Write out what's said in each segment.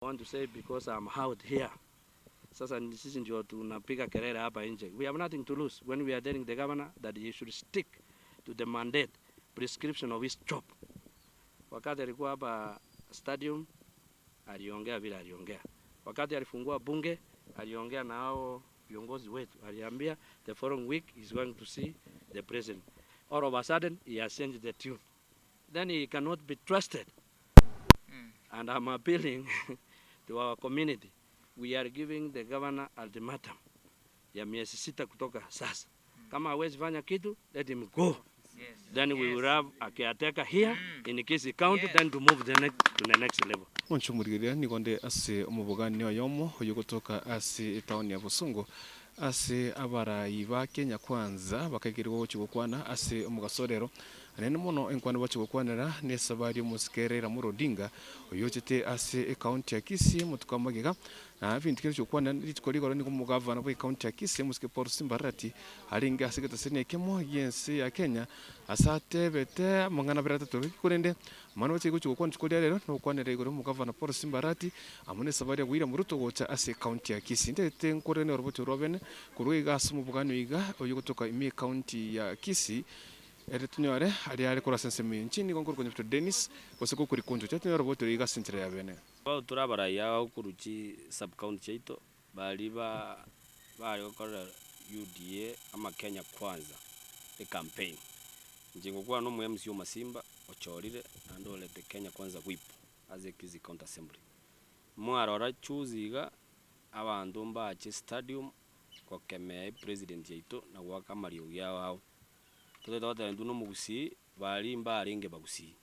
Want to say because I'm out here sasa sisi ndio tunapiga kelele hapa nje we have nothing to lose when we are telling the governor that he should stick to the mandate prescription of his job wakati alikuwa hapa stadium aliongea vile aliongea wakati alifungua bunge aliongea na hao viongozi wetu aliambia the following week he's going to see the president all of a sudden he has changed the tune then he cannot be trusted And I'm appealing to our community. We are giving the governor ultimatum ya miezi sita kutoka sasa. Kama hawezi fanya kitu, let him go. Then we will have a caretaker here in Kisii County then to move the next, to the next level. Monche omorigereria nigo nde ase omobogani oyomo oyio gotoka ase etaoni ya Bosongo ase abarai ba Kenya Kwanza bakaigerigwa gochia gokwana ase omogaso rero Naende mono enkwana bachia gokwanera nesabari y'omosike Raila Amolo Odinga, oyochete ase ecounty ya Kisii amatuko amagega, na ebinto keria gokwanera rituko rigoro nigo omogavana bwe ecounty ya Kisii omosike Paul Simba Arati arenge ase egetaseni ekemo gi'ense ya Kenya ase atebete amang'ana abere atato korende amang'ana bachia gochia gokwana rituko ria rero nogokwanera igoro y'omogavana Paul Simba Arati amo nesabari ya William Ruto gocha ase ecounty ya Kisii. Ntagete nkoreranie orobocho rwa bene korwa iga ase omobogani oiga oyogotoka ime ecounty ya Kisii Ere tonyore aria are korwa ase ensemo eye. Inche nigo nkorokwa Nyabito Dennis, gose gokori konchwa chiaye tonyore obotori iga ase enchera ya bene. Abao tore abarai aba korwa chi sub county chiaito baria ba bare gokorera UDA ama Kenya Kwanza ecampaign. Inche ngokwana na omo MC o Masimba ochorire naende orete Kenya Kwanza whip ase Kisii County Assembly. Mwarora juzi iga abanto mbache stadium gokemea epresident yaito na goaka amariogi ao ao. Totagete goteba intwe nomogusii, baria mbarenge bagusii.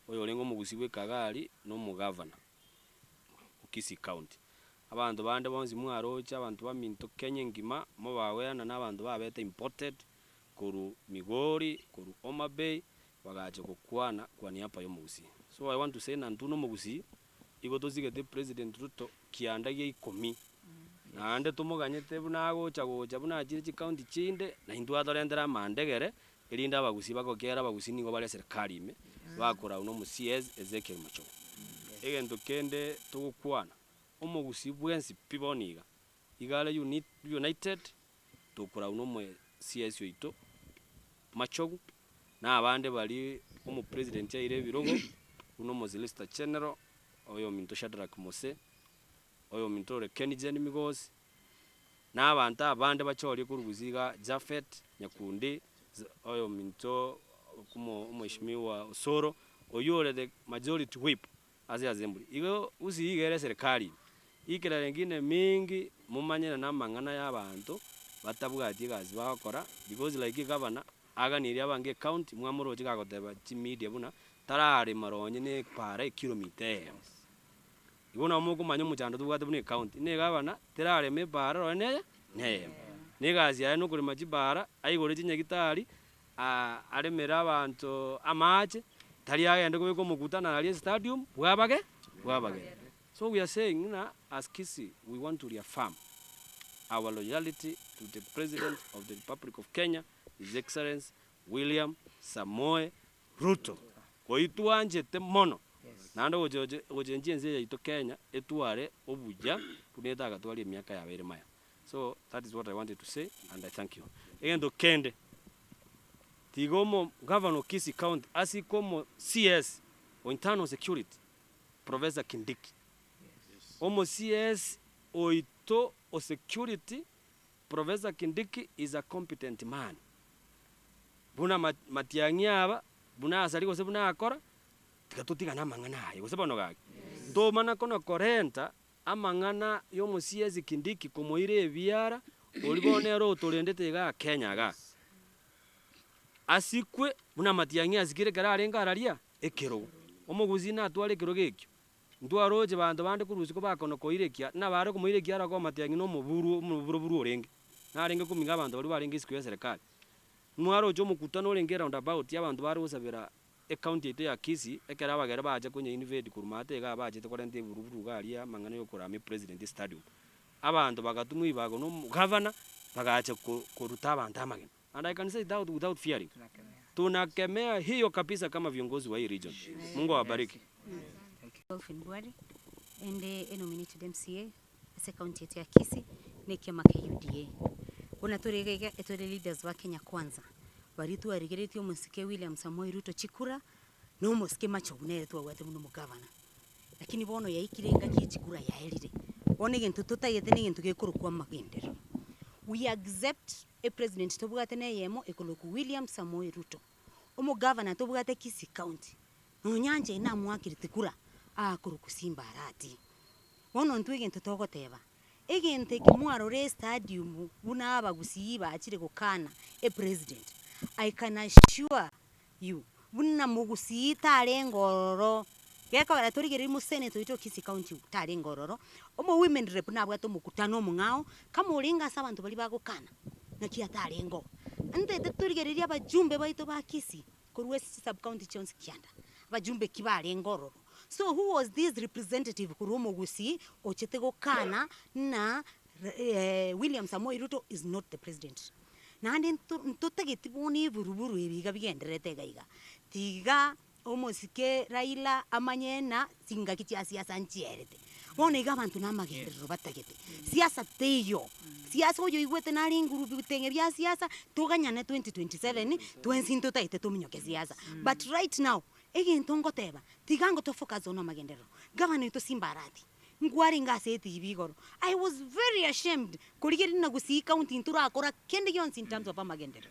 Oyo orenge omogusii bwa Ekagari na omogavana o Kisii County. Abanto bande bonsi mwaroche abanto baminto Kenya engima, mobaweana na abanto babete imported korwa Migori, korwa Homa Bay, bagacha gokwana kwa niaba ya omogusii. So I want to say ng'a intwe nomogusii, igo tosigete President Ruto kianda gia ikomi, naende tomoganyete buna agocha gocha buna achire chicounty chinde, na intwe atorentere amandegere, erinde abagusii bagokera abagusii nigo bare eserikari ime, bakorau na omo CS Ezekiel Machogu. Egento kende togokwana, omogusii bwensi pi bono iga, iga are uni united, tokorau na omo CS oito Machogu, na abande baria omopresident aire ebirogo, buna omosolicitor general, oyominto Shadrack Mose, oyominto ore Kengen Migosi, na abanto abande bachorie korwa gusii iga Japhet Nyakundi, oyominto omo omweshimiwa Osoro, oywo ore the majority whip ase assembly. Igo gusii iga ere eserekari ime, ikera rengine mingi momanyane na amang'ana ya abanto batabwati egasi bagokora because like egavana aganirie abange ecounty mwamoroche gagoteba chimedia buna tararema nonye na epaara ekilomita eyemo. Igo nabo mokomanya omochando tobwate buna ecounty, buna egavana terarema epaara nonye neye neyemo. Na egasi yaye nokorema chipaara, aigore chinyagitari, aremere abanto amache, tari agende kobeka omokutano aria estadium bwabage bwabageni. So we are saying ng'a as Kisii we want to reaffirm our loyalty to the President of the Republic of Kenya His Excellency William Samoei Ruto. Oyio twanchete mono naende ogocha gochenchia ense yaito Kenya etware obuya buna etagatware emiaka yabeire maya. So that is what I wanted to say and I thank you. Egento kende, tiga omo governor o Kisii County asike omo CS o internal security Professor Kindiki. Omo CS oito o security Professor Kindiki is a competent man. Buna Matiang'i aba, buna asaria gose buna akora, tiga totigane amang'ana aye, gose bono gaki. Tomana kona korenta amang'ana y'omosiesi Kindiki komoira ebiara, oria bono nere otorendete igaa Kenya igaa. Asikwe buna Matiang'i asikire ekero arenge araria ekerogo. Omogusii natware ekerogo ekio. Ntwaroche banto bande korwa isiko bakona koira ekiara, nabare komoira ekiara okoba Matiang'i nomoburu omoburoburu orenge. Narenge kominga abanto baria barenge isiko y'eserekari. Mwaroche omokutano orenge eround about abanto bare gosabera ecounty yaito ya Kisii, ekero abagere bacha konya invade korwa maate igaa bachete korenta eburuburu iga aria amang'ana yokorama epresident estadium. Abanto bagatumwa ribaga na omogavana, bagacha ko koruta abanto amagena. And I can say it out without fearing. Tunakemea hiyo kabisa kama viongozi wa hii region. Mungu awabariki. Dolphin Bwari. Ende e nominated MCA ase ecounty yaito ya Kisii na ekiama kia UDA. Buna tore iga iga etore leaders ba Kenya Kwanza, baria twarigeretie omosike William Samoei Ruto chikura, na omosike Machogu nere twabwate buna omogavana. Lakini bono yaikire engaki ye chikura yaerire, bono egento totagete na egento gekorokwa amagenderero. We accept e president tobwate na eyemo ekorokwa William Samoei Ruto, omogavana tobwate Kisii county, Nonya inche namoakerete kura aakorokwa Simba Arati. Bono intwe egento togoteba, egento eke mwarora estadium buna abagusii bachire gokana epresident, I can assure you buna mogusii tarenge ororo, gekogera torigereria moseneta oito o Kisii county tarenge ororo, omo women rep nabwate omokutano omong'ao, kama orenge ase abanto baria bagokana, naki atarenge oo. Ntaete torigererie abajumbe baito ba Kisii. Korwa ase chisub-county chionsi kianda, abajumbe ki barenge ororo. So who was this representative korwa omogusii ochete gokana ng'a William Samoei Ruto is not the president. Naende nto ntotageti bono eburuburu ebi iga bigendererete iga iga. Tiga omosike Raila amanye ng'a chingaki chia siasa nchierete. Bono iga abanto namagenderero batagete. Siasa teiyo, siasa oyoigwete nare enguru bitenge bia siasa, toganyane 2027, twensi ntotagete tominyoke siasa. But right now, egento ngoteba, tiga ngo to focus on amagenderero. Gavana oito Simba Arati, nkwarenge ase etv igoro, I was very ashamed korigereria na gusii county ntorakora kende gionsi in terms of amagenderero.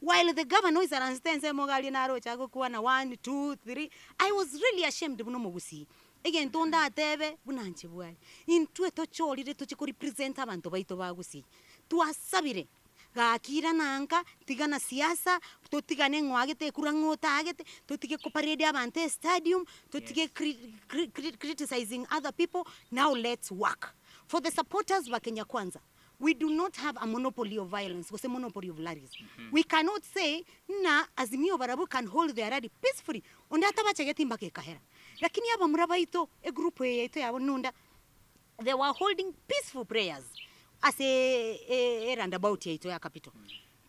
While the governor oisaransete ensemo iga aria naroche agokwana one, two, three, I was really ashamed buna omogusii. Egento ndatebe buna inche bware, intwe tochorire toche ko represent abanto baito ba Gusii, twasabire gaki irana nka, tigana siasa, totigane ng'o oagete ekura ng'o otaagete, totige ko parade abanto estadium, totige cri cri criticizing other people, now let's work. For the supporters ba Kenya Kwanza, we do not have a monopoly of violence gose monopoly of rallies. We cannot say ng'a Azimio barabwo can hold their rally peacefully, onde atabachegeti mpaka ekahera. Lakini abamura baito, egroup eye yaito ya Nunda, they were holding peaceful prayers ase e roundabout yaito ya Capital.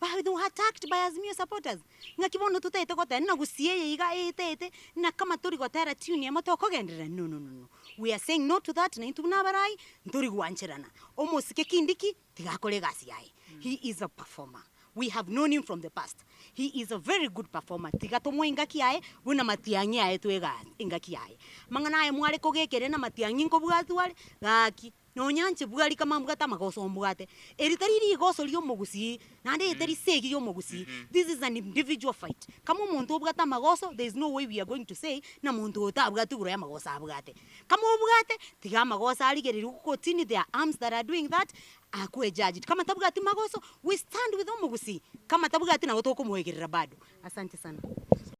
But they were attacked by Azimio supporters. Ng'aki bono totaete goteba ng'a gusii eye iga etaete, ng'a kama tori gotera tune emo tokogenderera, no no no no. We are saying no to that, naintwe buna abarai, ntori gwancherana. Omosike Kindiki, tiga akore egasi yaye. He is a performer. We have known him from the past. He is a very good performer. Tiga tomoe engaki yaye buna matiang'i aetwe ega engaki yaye. Amang'ana aya mware kogekeria na matiang'i nkobwatwa are, gaki nonya inche bwari kama mbwate amagoso mbwate. Eri tari rigoso ria omogusii, naende eri tari segi ya omogusii. This is an individual fight. Kama omonto obwate amagoso, there is no way we are going to say, ng'a monto oyo tabwati igoro ya amagoso abwate. Kama obwate, tiga amagoso arigererigwe kotini, there are arms that are doing that, akwe judged. Kama tabwati magoso, we stand with omogusii, kama tabwati nabo tokomoegerera bado. Asante sana.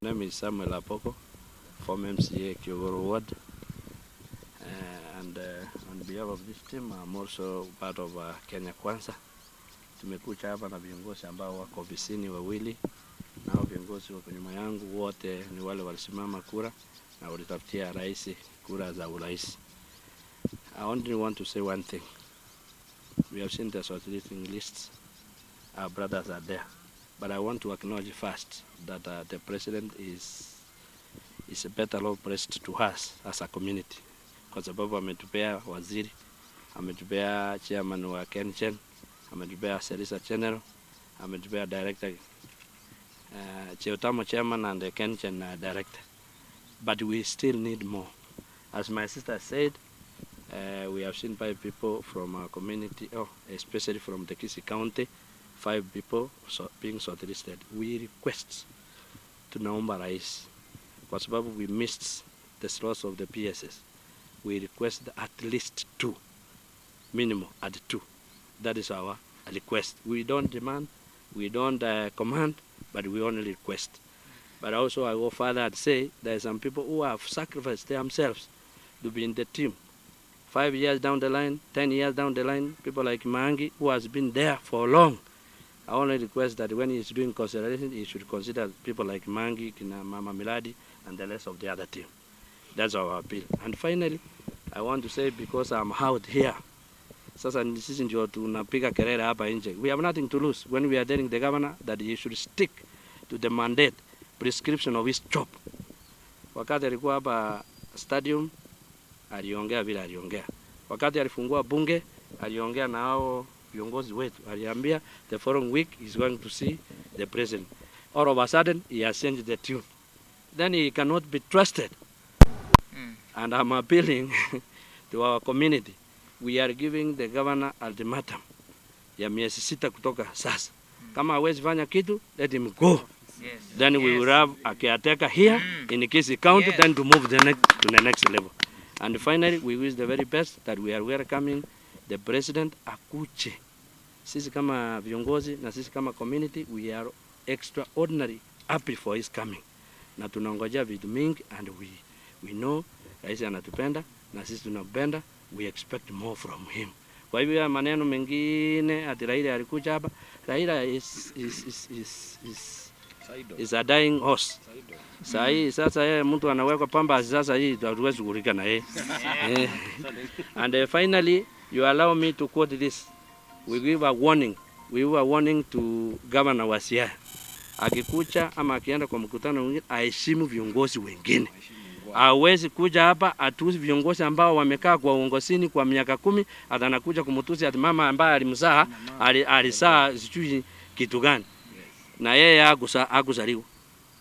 My name is Samuel Apoko, former MCA Kiogoro Ward, and on behalf of this team I'm also part of Kenya Kwanza. Tumekuja hapa na viongozi ambao wako ofisini wawili, nao viongozi wako nyuma yangu, wote ni wale walisimama kura na walitafutia rais kura za urais. I only want to say one thing. We have seen the shortlisting lists. Our brothers are there. But I want to acknowledge first that uh, the president is is a better law pressed to us as a community kwa sababu ametupea waziri, ametupea chairman wa KenGen, ametupea Solicitor General, ametupea director Cheutamo chairman and the KenGen director. But we still need more. As my sister said, we have seen five people from our community, oh, especially from the Kisii County, five people so, being shortlisted. We request, tunaomba rais, kwa sababu we missed the slots of the PSs. We request at least two, minimum at two. That is our request. We don't demand, we don't command, but we only request. But also I go further and say there are some people who have sacrificed themselves to be in the team. 5 years down the line, 10 years down the line, people like Mangi, who has been there for long. I only request that when he is doing consideration, he should consider people like Mangi, Kina Mama Miladi, and the rest of the other team. That's our appeal. And finally, I want to say because I'm out here, sasa ni sisi ndio tunapiga kelele hapa nje. We have nothing to lose when we are telling the governor that he should stick to the mandate prescription of his job. Wakati alikuwa hapa stadium aliongea vile aliongea. Wakati alifungua bunge aliongea na hao viongozi wetu, aliambia the following week is going to see the president. All of a sudden he has changed the tune. Then he cannot be trusted. And I'm appealing to our community. We are giving the governor ultimatum ya miezi 6 kutoka sasa. Kama hawezi fanya kitu, let him go. Then we will have a caretaker here in Kisii County, then to move the next, to the next level. And finally, we wish the very best that we are welcoming the president akuje. Sisi kama viongozi na sisi kama community, we are extraordinary happy for his coming. Na tunangojea vitu mingi and we know rais anatupenda na sisi tunampenda, we expect more from him. Kwa hivyo ya maneno mengine ati Raila alikuja hapa, Raila is a dying horse. Saa hii sasa yeye mtu anawekwa pamba, sasa hii hatuwezi kulika na yeye. And finally you allow me to quote this. We give a warning. We give a warning to Governor wa Siaya. Akikuja ama akienda kwa mkutano mwingine aheshimu viongozi wengine. Hawezi kuja hapa atusi viongozi ambao wamekaa kwa uongozini kwa miaka 10, ata anakuja kumtusi ati mama ambaye alimzaa alizaa sijui kitu gani. Na yeye hakuzaliwa.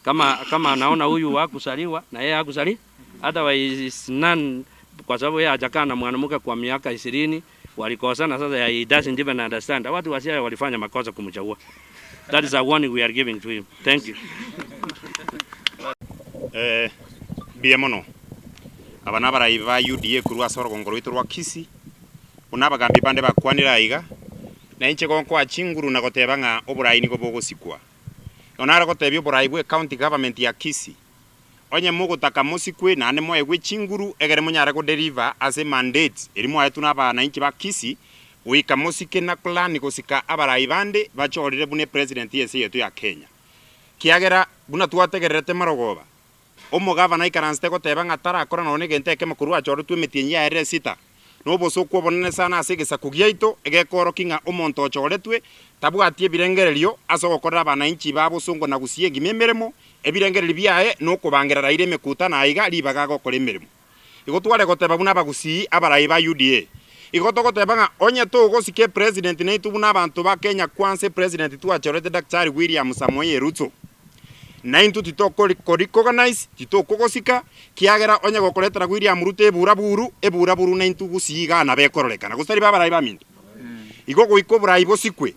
Kama anaona huyu hakuzaliwa na yeye hakuzaliwa, otherwise none, kwa sababu yeye hajakaa na mwanamke kwa miaka 20, walikosana. Sasa he doesn't even understand. Watu wa Siaya walifanya makosa kumchagua. That is a warning we are giving to him. Thank you. Mbuya mono. Aba nabarai ba UDA korwa ase orogongo rwaito rwa Kisii, buna abagambi bande bakwanire aiga, na inche gonkoa chinguru na goteba ng'a oborai nigo bogosikwa. Igo nare gotebia oborai bwa ecounty government ya Kisii, onye mogotaka mosikwe naende moegwe chinguru egere monyare godeliver ase mandate eri mwaetwe na abananchi ba Kisii, goika mosike na plan gosika abarai bande bachorire buna epresident y'ense yetu ya Kenya. Kiagera buna twategererete marogoba, omogavana aikaransete goteba ng'a tarakora nonye na egento ekemo korwa achoretwe emetienyi yaerire sita. Na obosokwa obonene sana ase egesaku giaito, egekorokia ng'a omonto ochoretwe tabwati ebirengererio ase ogokorera abananchi ba bosongo na gusii engima emeremo, ebirengererio biaye na okobangera Raila emekutano aiga ribaga agokora emeremo. Igo tware goteba buna abagusii abarai ba UDA. Igo togoteba ng'a onye togosika epresident naintwe buna abanto ba Kenya kwanza epresident twachorete Daktari William Samoei Ruto. Naintwe titokori korecognize, titokogosika, kiagera onye gokoretera William Ruto eburaburu, eburaburu naintwe gusii iga nabo ekororekana. Gose tari babarai baminto? Igo goika oborai bosikwe.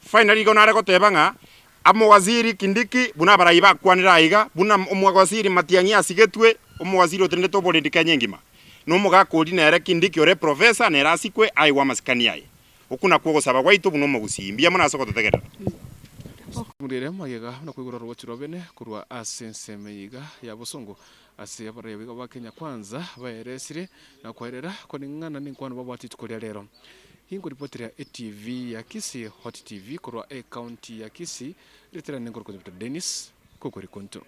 Finally igo nare goteba ng'a omowaziri Kindiki buna abarai bakwanire aiga, buna omowaziri Matiang'i asigetwe, omowaziri otenenete oborendi Kenya engima. Na omogaka oria nere Kindiki ore eprofessor nere asikwe aigwe amasikani aye. Okwo nakwo ogosaba gwaito buna omogusii. Mbuya mono ase ogototegerera. Murere magega na koigora orogochi rwa bene korwa ase ensemo eye iga ya bosongo ase abaraiyo iga ba Kenya Kwanza baeresire na koerera koreng'ana nenkwano babwate rituko ria rero. Inkoripotera etv ya Kisii Hot TV korwa ecounty ya Kisii, ritera nenkorokwa Dennis Kokorikonto.